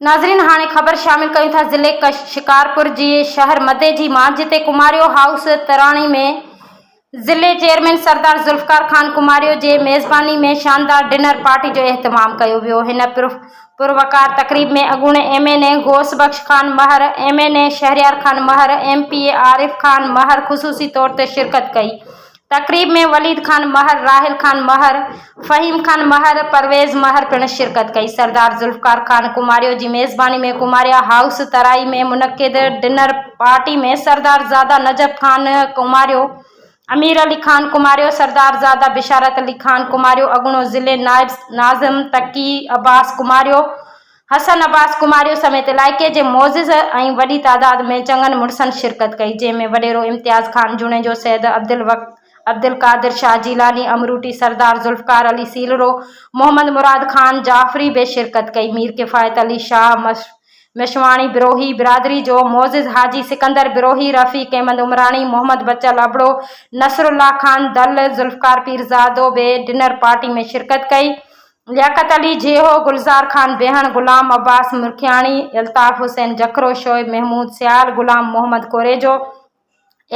ناظرين هاڻي خبر شامل ڪيون ٿا ضلعي شڪارپور جي شهر مديجي مان جتي ڪماريو هائوس تراڻي ۾ ضلعي چيئرمين سردار ذوالفقار خان ڪماريو جي ميزباني ۾ شاندار ڊنر پارٽي جو اهتمام ڪيو ويو هن پروقار تقريب ۾ اڳوڻي M N A Ghaus Bakhsh Khan Mahar M N A Shahryar Khan Mahar M P A Arif Khan Mahar خصوصي طور تي شرڪت ڪئي تقريب ۾ وليد خان مهر، راحيل خان مهر، فهيم خان مهر، پرويز مهر پڻ شرڪت ڪئي. سردار ذوالفقار خان ڪماريو جي ميزباني ۾ ڪماريا هائوس ترائي ۾ منعقد ڊنر پارٽي ۾ سردار زاده نجف خان ڪماريو، امير علي خان ڪماريو، سردار زاده بشارت علي خان ڪماريو، اڳوڻو ضلعي نائب ناظم تقي عباس ڪماريو، حسن عباس ڪماريو سميت علائقي جي معزز ۽ وڏي تعداد ۾ چڱن مڙسن شرڪت ڪئي، جنهن ۾ وڏيرو امتياز خان جوڻيجو، سيد عبدالقادر شاهه جيلاني، امروٽي سردار ذوالفقار علي سيلرو، محمد مراد خان جعفري به شرڪت ڪئي، مير ڪفايت علي شاهه مشواڻي بروهي برادري جو معزز حاجي سڪندر بروهي، رفيق احمد عمراڻي، محمد بچل ابڙو، نصرالله خان دل، ذوالفقار پيرزادو به ڊنر پارٽي ۾ شرڪت ڪئي. لياقت علي جيهو، گلزار خان بيهڻ، غلام عباس مرکياڻي، الطاف حسين جکرو، شعيب محمود سيال، غلام محمد ڪوريجو،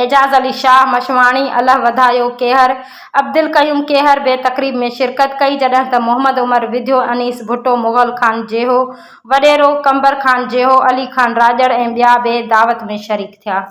اعجاز علي شاهه مشواڻي، الهه وڌايو ڪيهر، عبدالقيوم ڪيهر به تقريب ۾ شرڪت ڪئي، جڏهن ته محمد عمر وڌيو، انيس ڀٽو، مغل خان جيهو، وڏيرو قمبر خان جيهو، علي خان راڄڙ ۽ ٻيا به دعوت ۾ شريڪ ٿيا.